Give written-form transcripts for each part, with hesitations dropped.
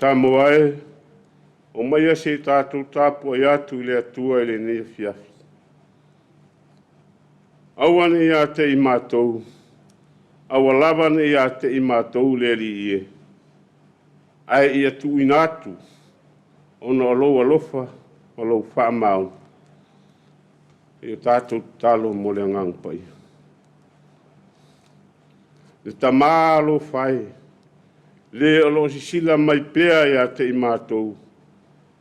Samoa e, omaia se i tatou tapuai atu i le Atua i lenei afiafi. Aua ne i ia te i matou, aua lava ne i ia te i matou le Alii e, ae ia tuuina atu ona o lou alofa ma lou faamaoni. I o tatou tatalo mo le Agaga Paia. Le Tama alofa e, le o lo o sisila mai pea ia te i matou,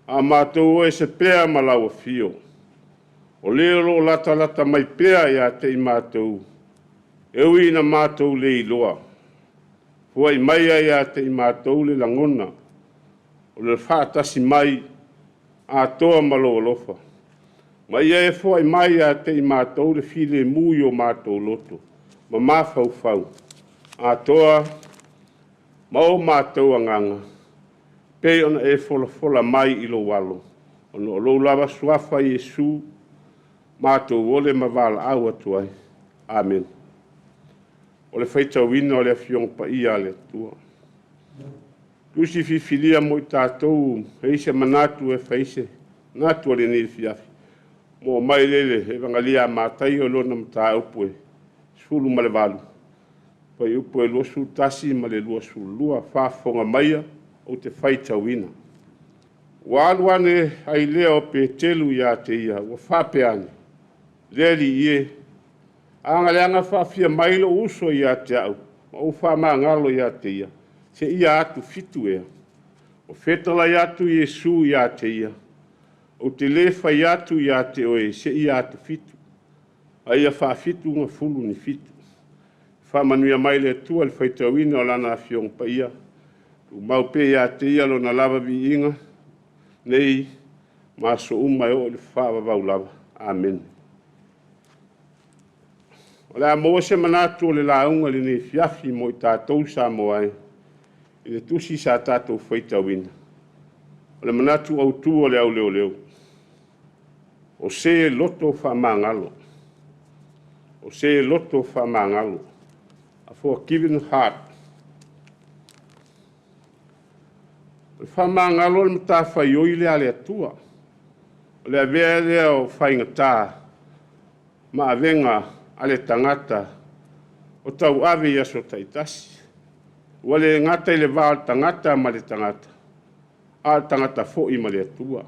a o matou o ese pea ma lau afio. O le o lo o latalata mai pea ia te i matou, e ui ina matou le iloa. Foai maia ia te i matou le lagona o le faatasi mai atoa ma lou alofa, ma ia e foai mai ia te i matou le filemu i o matou loto ma mafaufau atoa ma o matou agaga, pei ona e folafola mai i lou Alo, ona o lou lava suafa Iesu matou ole ma valaau atu ai. Amene. O le faitauina o le Afioga Paia a le Atua. Tusi filifilia mo i tatou e i ai se manatu e fai ai se manatu o lenei afiafi, ua aumai lea i le Evagelia a Mataio i lona mataupu e 18, fuaiupu e 21 ma le 22. Faafofoga maia ou te faitauina. Ua alu ane ai lea o Petelu ia te ia ua faapea ane, Le Alii e, a na leaga faafia mai lou uso ia te au ma ou faamagalo ia te ia, seia atufitu ea? Ua fetalai atu Iesu ia te ia, Ou te le fai atu ia te oe, seia atufitu, a ia faafitu gafulu ni fitu. Faamanuia mai le Atua i le faitauina o Lana Afioga Paia, tumau pea ia te Ia Lona lava viiga, nei ma aso uma e oo i le faavavau lava. Amene. O le a maua se manatu o le lauga i lenei afiafi mo i tatou Samoa e, i le tusi sa tatou faitauina, o le manatu autu o le au leoleo, o se loto faamagalo, o se loto faamagalo, a forgiving heart. O le faamagalo o le matafaioi lea a le Atua, o le avea lea o faigata ma avega a le tagata o tauave i aso taitasi. Ua le gata i le va o le tagata ma le tagata, a o le tagata foi ma le Atua.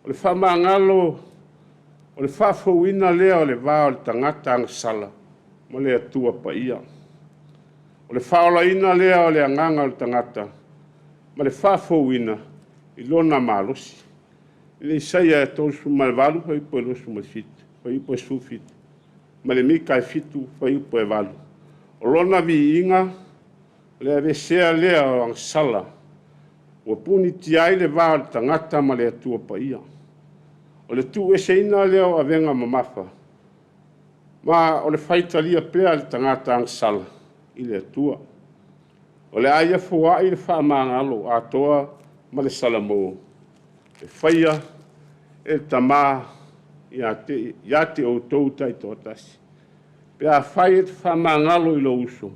O le faamagalo, o le faafouina lea o le va o le tagata agasala ma le Atua Paia. O le faaolaina lea o le agaga o le tagata ma le faafouina i lona malosi. I le Isaia 38 fuaiupu 27 fuaiupu 17 ma le Mika 7 fuaiupu 8. O lona viiga, o le aveesea lea o agasala ua punitia ai le va o le tagata ma le Atua Paia. O le tuueseina lea o avega mamafa ma o le faitalia pea o le tagata agasala i le Atua. O le a ia foai le faamagalo atoa ma le salamo e faia e le Tama ia te outou taitoatasi, pe afai e te faamagalo i lou uso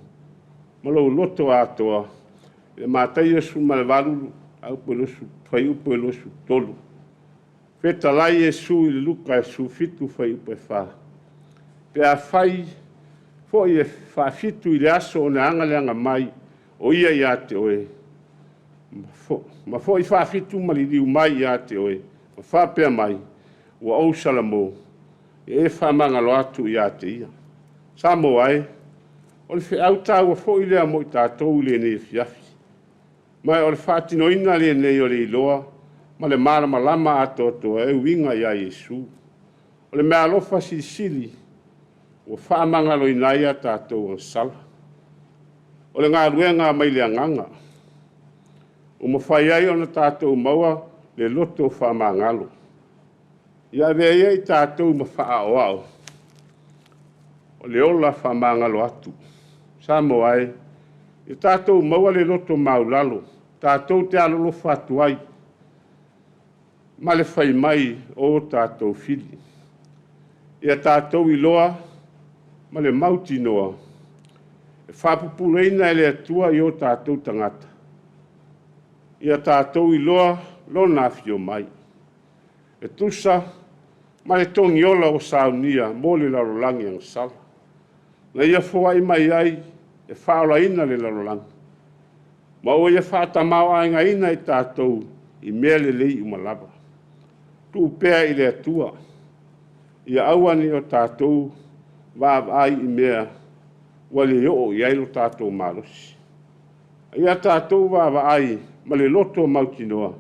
ma lou loto atoa. I le Mataio 18, fuaiupu 23. Fetalai Iesu i le Luka 17 fuaiupu 4, pe afai foi e faafitu i le aso ona leaga mai o ia ia te oe, ma foi faafitu ma liliu mai ia te oe ma faapea mai, “Ua ou salamo,” ia e faamagalo atu ia te ia. Samoa e, o le feau taua foi lea mo i tatou i lenei afiafi, ma o le faatinoina lenei o le iloa ma le malamalama atoatoa e uiga ia Iesu. O le meaalofa silisili ua faamagaloina ai a tatou agasala. O le galuega mai le agaga ua mafai ai ona tatou maua le loto faamagalo. Ia avea ia i tatou ma faaaoao o le ola faamagalo atu. Samoa e, ia tatou maua le loto maualalo tatou te alolofa atu ai ma le fai mai o tatou fili. Ia tatou iloa ma le mautinoa, e faapupuleina e le Atua i o tatou tagata. Ia tatou iloa Lona afio mai, e tusa ma le togiola ua saunia mo le lalolagi agasala, na Ia foai mai ai e faaolaina le lalolagi, ma ua Ia faatamaoaigaina i tatou i mea lelei uma lava. Tuu pea i le Atua ia aua ne i o tatou vaavaai i mea ua le oo i ai lo tatou malosi, a ia tatou vaavaai ma le loto mautinoa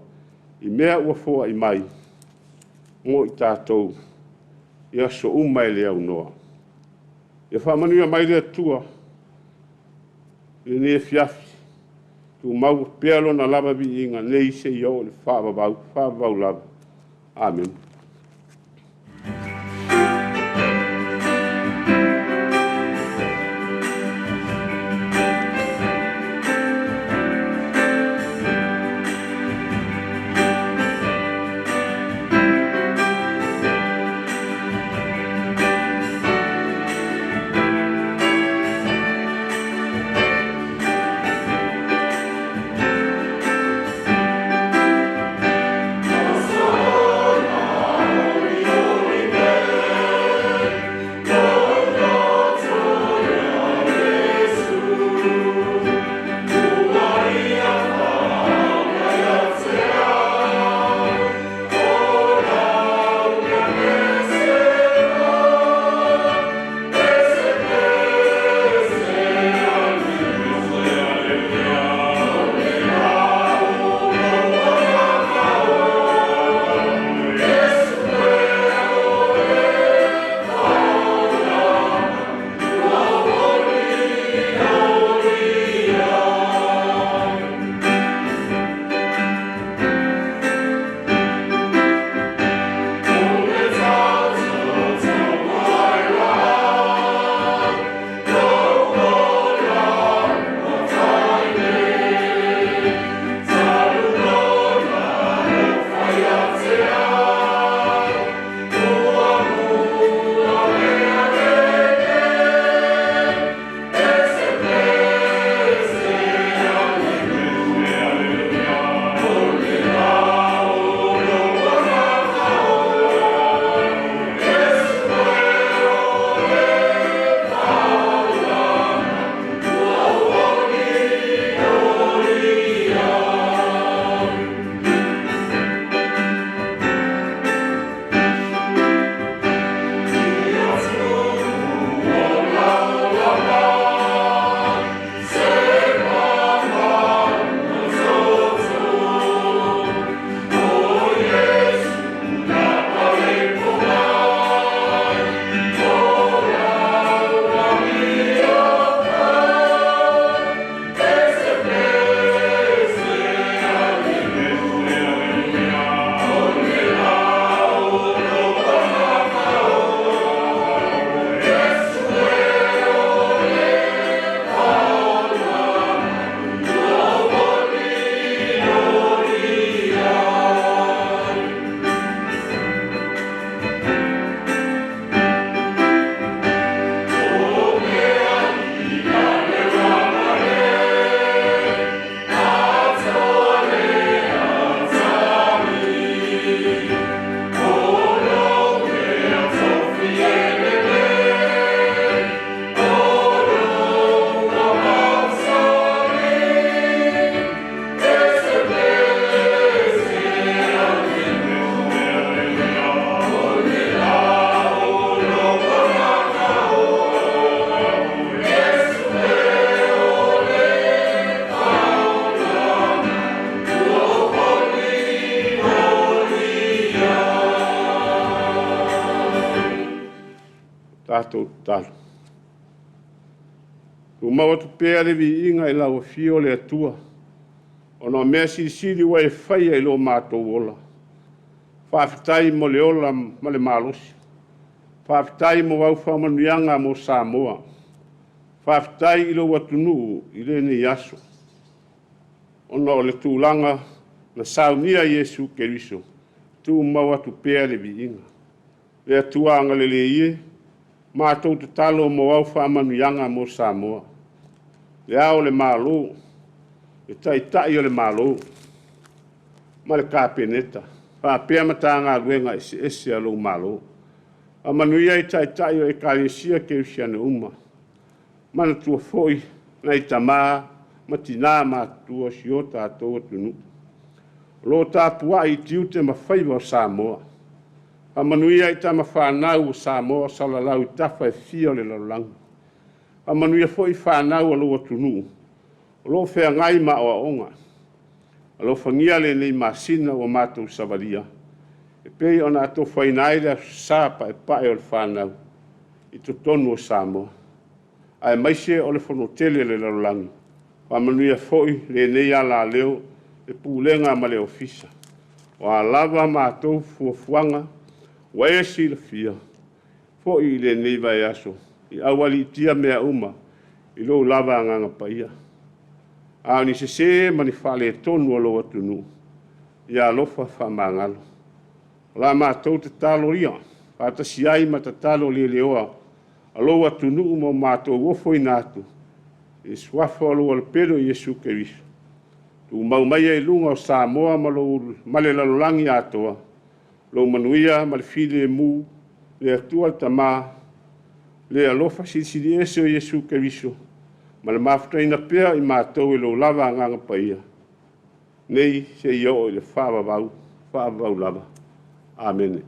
i mea ua foai mai mo i tatou i aso uma e le aunoa. Ia faamanuia mai le Atua i lenei afiafi, tumau pea Lona lava viiga nei seia oo i le faavavau, faavavau lava. Amene. Tatou tatalo. Tumau atu pea le viiga i lau afio le Atua, ona o mea silisili ua e faia i lo matou ola. Faafetai mo le ola ma le malosi, faafetai mo au faamanuiaga mo Samoa. Faafetai i lou atunuu i lenei aso, ona o le tulaga na saunia e Iesu Keriso, tumau atu pea le viiga. Le Atua agalelei e, matou tatalo mo au faamanuiaga mo Samoa, Le Ao o le Malo, le Taitai o le Malo. ma le Kapeneta faapea Matagaluega eseese a lou Malo. Faamanuia i Taitai o Ekalesia Kerisiano uma. Manatua foi nai tama ma tina matutua o si o tatou atunuu o lo o tapuai i tiute ma faiva o Samoa. Faamanuia i tama fanau a Samoa o salalau i tafa e fia o le lalolagi. Faamanuia foi fanau a lou atunuu o lo o feagai ma aoaoga. Alofagia lenei masina ua matou savalia e pei ona atofaina ai le Aso Sa Paepae o le Fanau i totonu o Samoa, aemaise o le Fonotele a le Lalolagi. Faamanuia foi lenei alaleo i le Pulega ma le Ofisa. O a lava a matou fuafuaga ua e silafia foi i lenei vaiaso, ia aualiitia mea uma i lou lava Agaga Paia. A o ni sese ma ni faaletonu o lou atunuu, ia alofa faamagalo. O la matou tatalo ia, faatasi ai ma tatalo leleoa a lou atunuu ma o matou ofoina atu i le suafa o lou Alo Pele o Iesu Keriso, tumau maia i luga o Samoa ma le lalolagi atoa lou manuia ma le filemu, le Atua le Tama, le alofa Silisili Ese o Iesu Keriso ma le mafutaina pea o i matou e lou lava Agaga Paia, nei seia oo i le faavavau, faavavau lava. Amene.